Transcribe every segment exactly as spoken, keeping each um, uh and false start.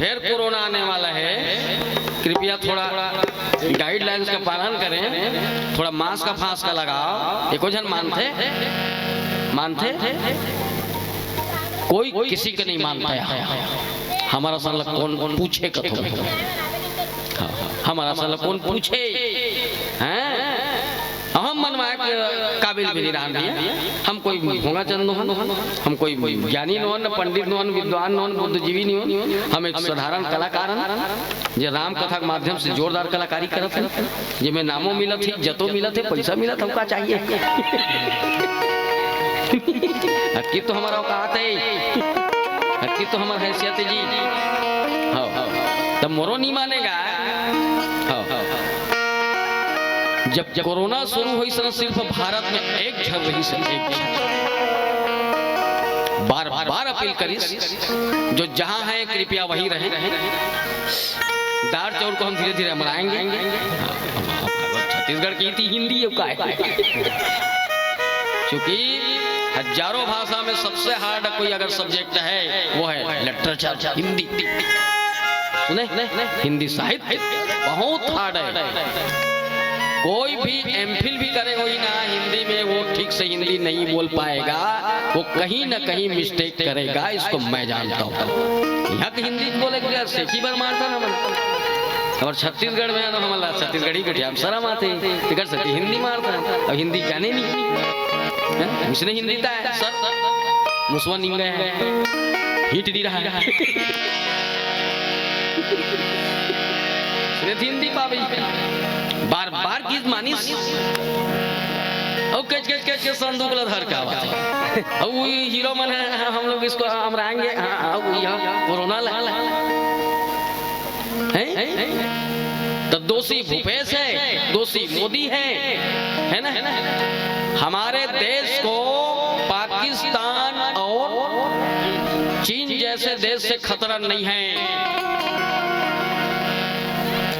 फिर कोरोना आने वाला है। कृपया थोड़ा गाइडलाइंस का पालन करें, थोड़ा मास्क का फांस का लगाओ। एको झन मानथे, मानथे? कोई किसी का नहीं मानता है। हमर असन ला कोन पूछे कथो? हाँ, हमर असन ला कोन पूछे? हैं? हम मनवाए के काबिल भी नहीं रहन भैया। हम कोई भोंगा चंद नोहन, हम कोई ज्ञानी नोहन, न पंडित नोहन, विद्वान नोहन, बुद्धिजीवी नोहन। हम एक साधारण कलाकार हन, जे राम कथा के माध्यम से जोरदार कलाकारी करत हन, जेमे नामो मिलत हे, इज्जतो मिलत हे, पैसा मिलत हे, का चाहिए? अतकी तो हमर औकात हे, अतकी तो हमर हैसियत हे जी। हाँ, हाँ। तब मोरो नहीं मानेगा। हाँ, हाँ। जब कोरोना शुरू होइस ना, सिर्फ भारत में एक झन रहिस, एक झन। बार बार अपील करिस, जो जहां है कृपया वहीं रहें। दाल चाउर को हम धीरे धीरे हमलाएंगे। छत्तीसगढ़ की थी हिंदी, ये का है? क्योंकि हजारों भाषा में सबसे हार्ड कोई अगर सब्जेक्ट है, वो है लिटरेचर, हिंदी। सुने, हिंदी साहित्य बहुत हार्ड है। कोई भी एमफिल भी करे होई ना हिंदी में, वो ठीक से हिंदी नहीं बोल पाएगा, वो कहीं ना कहीं मिस्टेक करेगा, इसको मैं जानता हूँ। यहाँ की हिंदी बोले के सेकी बर मारता ना मन। और छत्तीसगढ़ में है ना, हमला छत्तीसगढ़ी गोठिया में शरम आते, तेकर सेती हिंदी मारता, अब हिंदी जाने नहीं। हैं? उसने हिंदी ता है सर, मुसवा निंगा है, हिट नहीं रहा है। सिर्फ हिंदी पावे। बार बार गीत मानिस। और कच कच कच के संदूक ला धर के आवत है। और वो हीरो मन है, "हम लोग इसको हमराएंगे।" हाँ, हाँ, वो यहाँ कोरोना ला। हैं? तो दोषी भूपेश है, दोषी मोदी है, है ना? हमारे देश को पाकिस्तान और चीन जैसे देश से खतरा नहीं है।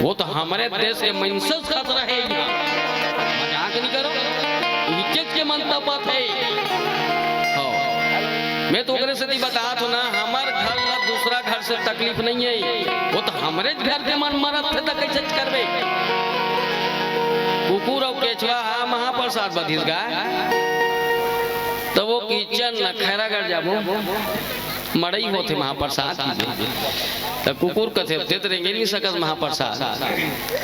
वो तो हमारे देश के मनसे से खतरा है। यहाँ मजाक नहीं करो, इज्जत के मन तपत है। हाँ। मैं तो ओकरे सेती बतात हूँ ना, हमार घर ला दूसरा घर से तकलीफ नहीं है, वो तो हमरे घर के मन मरत थे, तो कैसे करबे? कुकुर और केचवा हा महाप्रसाद बधिस गा, तो वो किचन न खैरागढ़ जाबो, मड़ई होथे महाप्रसाद की। तो कुकुर कथे, "अब ते तो रेंगे नहीं सकत महाप्रसाद,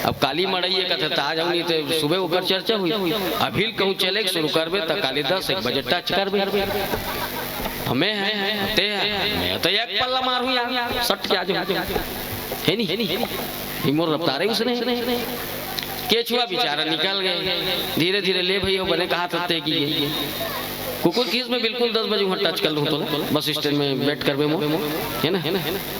अब काली मड़ई है," कथे, "त आ जाऊँ, नहीं तो सुबह ओकर चर्चा हुई। अभी कहूँ चले के शुरू करबे, तो काली दस एक बजे टच करबे।" हमें है, ते है, मैं तो एक पल्ला मारूं यार, सट के आ जाऊं। है नहीं? ये मोर रफ्तार है उसने। केचुआ बेचारा निकल गए। धीरे धीरे ले भाई, वो बने कहा थते कि ये कुकुर किस में बिल्कुल दस बजे वहाँ टच कर लूँ तो बस स्टैंड में वेट करबे मो, है ना?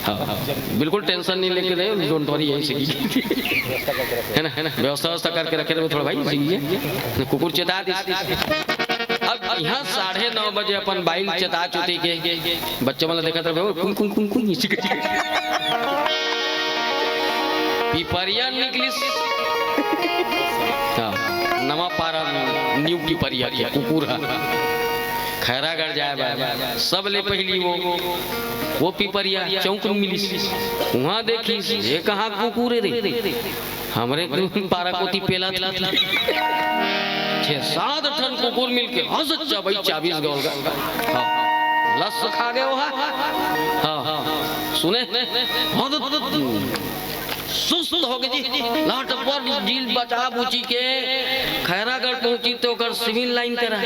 हाँ, हाँ, बिल्कुल टेंशन नहीं लेके रहे, डोंट वरी, यही से है ना, है ना? व्यवस्था व्यवस्था करके रखे रहे थोड़ा भाई, सही है। कुकुर चेता दी। अब यहाँ साढ़े नौ बजे अपन बाइल चेता चुती के बच्चे मन ला देखत रहे, "कुन, कुन, कुन, कुन।" पिपरिया निकलिस। हाँ, नवा पारा न्यू पिपरिया के कुकुर हा। खैरागढ़ जाए बा, सब ले पहली वो, वो पिपरिया चौक में मिलिस। वहाँ देखिस, "ये कहाँ कुकुर है रे?" हमरे पारा कोती पेला था। छह सात ठन कुकुर मिलके हंस चबई चाबीस गौल का। हाँ। लस खा गए वो हा। हाँ। सुने? हाँ, तो सुस्त हो गए जी। लाट पर डील बचा बुची के खैरागढ़ पहुंची तो ओकर सिविल लाइन करा।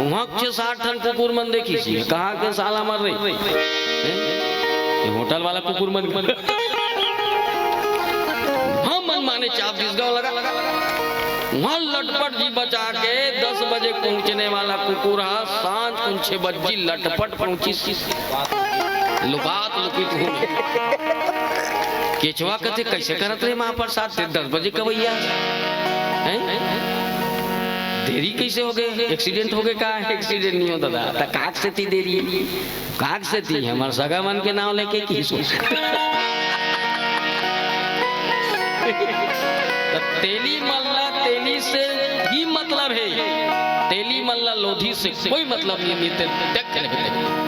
वहाँ छह सात ठन कुकुर मन देखिस, "ये कहाँ के साला मर रही?" हैं? ये होटल वाला कुकुर मन। हम मन माने चाप दिस गाँव लगा। वहाँ लटपट जी बचा के दस बजे पहुँचने वाला कुकुर हा, सांझ कुन छह बजे लटपट पहुँचिस। लुकात लुकित हूँ। केचवा कथे, "कैसे करत रहे महाप्रसाद, ते दस बजे कवैया?" हैं? देरी कैसे हो गए? एक्सीडेंट हो गए का? एक्सीडेंट नहीं होता था। त काक से थी देरी। काक से थी, हमार सगा मन के नाम लेके की सोच। त तेली मल्ला, तेली से ही मतलब है। तेली मल्ला लोधी से कोई मतलब नहीं, नहीं ते देख लेते।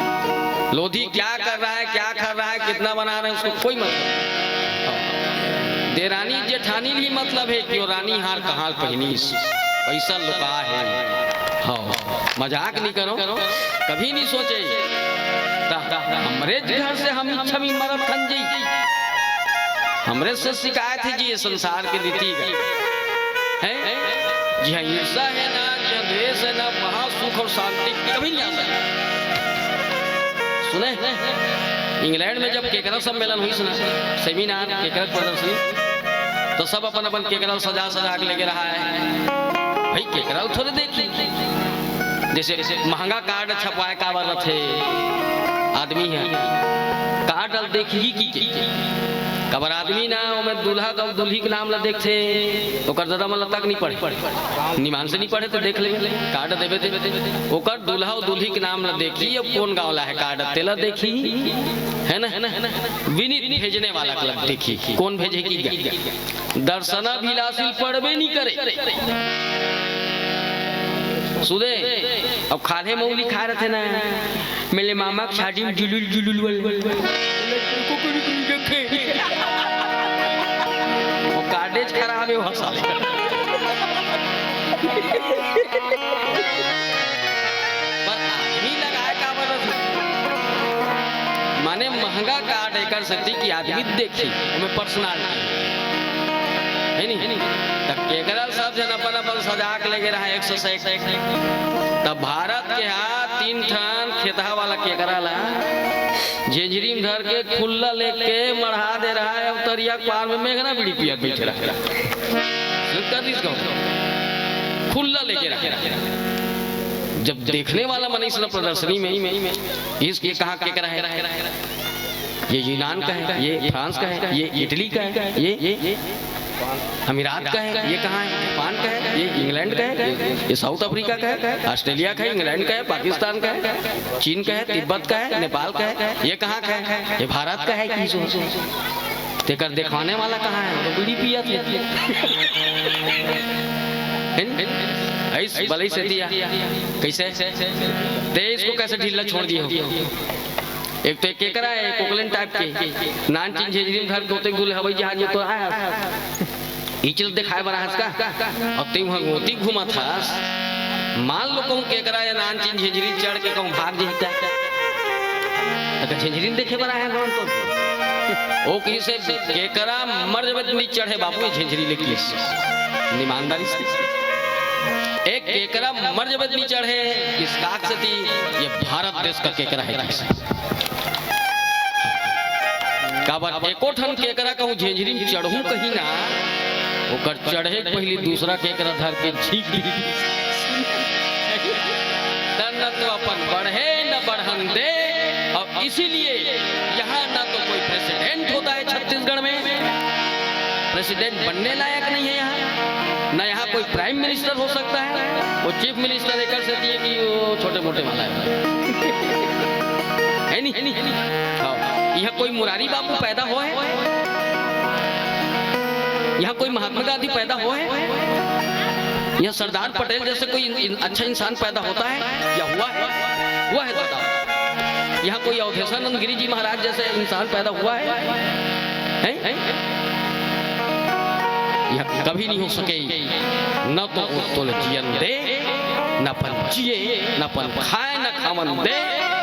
लोधी क्या कर रहा है, क्या कर रहा है, कि कितना बना रहे हैं, उसको कोई मतलब नहीं। हाँ। देरानी जेठानी भी मतलब है कि वो रानी हार कहाँ पहनी, पैसा लुका है। हाँ, मजाक नहीं करो, कभी नहीं सोचे। ता, ता, हमरे घर से हम इच्छा भी मरत खन जी, हमरे से शिकायत है जी, ये संसार के रीति का है। जिहाँ ईर्षा है ना, जिहाँ द्वेष है ना, वहाँ सुख और शांति कभी नहीं आ सकता। सुने, इंग्लैंड में जब केकरा सम्मेलन हुई ना, सेमिनार, केकरा प्रदर्शनी, तो सब अपन अपन केकरा सजा सजा के लेके रहा है। भाई, केकरा थोड़े देखी, जैसे महंगा कार्ड छपवाए काबर रथे, आदमी है, कार्ड ल देखही कि के, काबर आदमी ना ओमे दूल्हा का, दूल्ही के नाम ला देखथे, ओकर दादा मन ला तक नहीं पढ़े, निमान से नहीं पढ़े तो देख ले, कार्ड देवे दे, ओकर दूल्हा अउ दूल्ही के नाम ला देखही, अब कौन गाँव ला है कार्ड, तेला देखही, है ना? विनीत भेजने वाला के ला देखही, कौन भेजे कि गा-, दर्शना भिलासिल पढ़बे नहीं करे। सुदे, अब खाल्हे मौली खाए रथे ना, मेले मामा के शादी में जुलुल जुलुल वाले। वो कार्डेज खराब है वो साले। पर आदमी लगाए काबर रथे? माने महंगा कार्ड एकर सेती कि आदमी देखी, ओमे पर्सनालिटी है नहीं? त केकरा सब जन अपन अपन सजा के लेके रहा एक सौ से एक। तब भारत के हा तीन ठन खेतहा वाला केकरा ला झेंझरी में धर के खुल्ला लेके मढ़ा दे रहा है, अब तरिया के पार में मेघना बीड़ी पियत बैठे रहा है। सुन कर दीस कहूँ, खुल्ला लेके रहा है। जब देखने वाला मनीष ना प्रदर्शनी में, इसके कहाँ केकरा है? ये यूनान का है, ये फ्रांस का है, ये इटली का है, ये, ये अमीरात का है, ये कहाँ है? जापान का है, ये इंग्लैंड का है, ये, ये साउथ अफ्रीका का है, ऑस्ट्रेलिया का है, इंग्लैंड का है, पाकिस्तान का है, चीन का है, तिब्बत का है, नेपाल का है, ये कहाँ का है? ये भारत का है कि जो तेकर दिखाने वाला कहाँ है? वो तो बीड़ी पिया थे। हैं? ऐस बलई से दिया। कैसे? ते इसको कैसे ढीला छोड़ दिए हो? एक तो एक केकरा है, एक ओकलेन टाइप के, नान चीन झेझरी में धर के ओते गुल हवाई जहाज में तो आया। ई चीज दिखाए बर आहस का? अब ते वहाँ गोती घूमत हस। मान लो कहूँ केकरा या नान चीन झेझरी चढ़ के कहूँ भाग जही का? त का झेझरी देखे बर आया कौन तो? ओ कही से केकरा मर जबे त नी चढ़े बाबू ये झेझरी ले किस। ईमानदारी से। एक केकरा मर जबे त नी चढ़े, इस काक से थी, ये भारत देश का केकरा है किस। काबर एको ठन केकरा कहूँ झेझरी में चढ़हूँ कहीं ना, ओकर चढ़े के पहिली दूसरा केकरा धर के झींक दी। त न तो अपन बढ़े न बढ़न दे, और इसीलिए यहाँ ना तो कोई प्रेसिडेंट होता है छत्तीसगढ़ में, प्रेसिडेंट बनने लायक नहीं है यहाँ, ना यहाँ कोई प्राइम मिनिस्टर हो सकता है। वो चीफ मिनिस्टर एकर से दिए कि वो छोटे मोटे वाला है, है नहीं? हाँ। यहाँ कोई मुरारी बापू पैदा हो है? यहाँ कोई महात्मा गांधी पैदा हो है? यहाँ सरदार पटेल जैसे कोई इन-, अच्छा इंसान पैदा होता है या हुआ है? हुआ है दादा। यहाँ कोई अवधेशानंद गिरी जी महाराज जैसे इंसान पैदा हुआ है? हैं? हैं? यह कभी नहीं हो सके। न तो वो तोले जियन दे, न अपन जिए, न अपन खाए, न खावन दे,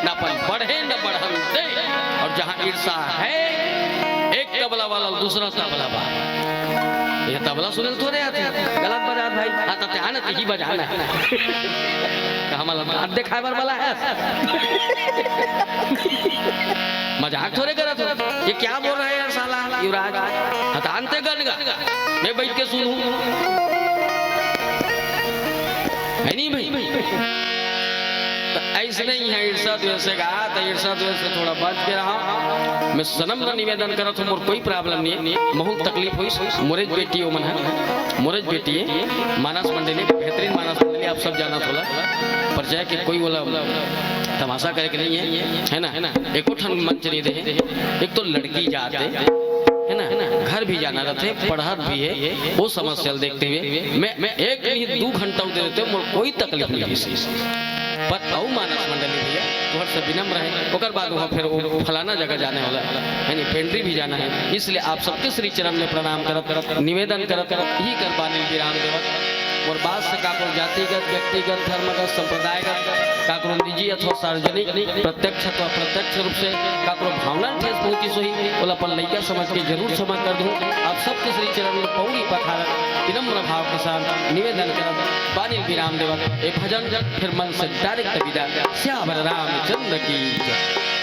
न अपन बढ़े, न बढ़न दे। और जहाँ ईर्षा है, एक तबला वाला दूसरा तबला वाला, ये तबला सुने थोड़े आते हैं, गलत बजा भाई, आता ते आना ते ही बजाना है। तो हमारा दांत दिखाए बर वाला है। मजाक थोड़े करत हो। ये क्या बोल रहा है यार साला युवराज? हतान ते गन गा। मैं बैठ के सुनूं। है नहीं भाई? तो ऐसे नहीं है ईर्षा द्वेष का, तो ईर्षा द्वेष से थोड़ा बच के रहा। मैं सनम का निवेदन करत हूँ, मोर कोई प्रॉब्लम नहीं है। बहुत तकलीफ हुई, मोरे बेटी ओमन है, मोरे बेटी है, मानस मंडली, बेहतरीन मानस मंडली, आप सब जाना थोड़ा परिचय के कोई बोला तमाशा करे के नहीं है, है ना? एको ठन मंच नहीं दे। एक तो लड़की जात है, है ना? घर भी जाना रहते, पढ़त भी है, वो समस्या ल देखते हुए मैं, मैं एक नहीं दू घंटा दे देते, मोर कोई तकलीफ नहीं है। पर अउ मानस मंडली भैया, तोहर से विनम्र हे, ओकर बाद वहाँ फिर वो फलाना जगह जाने वाला हे, यानी पेंड्री भी जाना हे। इसलिए आप सबके श्री चरण में प्रणाम करत, करत, निवेदन करत, करत ही कर बानी ल विराम देवत। मोर बात से काकरो जातिगत, व्यक्तिगत, धर्मगत, संप्रदायगत, काकरो निजी अथवा सार्वजनिक, प्रत्यक्ष अथवा अप्रत्यक्ष रूप से काकरो भावना ल ठेस पहुँचिस होही, ओला अपन लइका समझ के जरूर क्षमा कर दूँ। आप सबके श्री चरण में पौड़ी पखारत, विनम्र भाव के साथ निवेदन करत, बानी ल विराम देवत, ए भजन फिर मन से डायरेक्ट विदा। सियावर रामचंद्र की जय।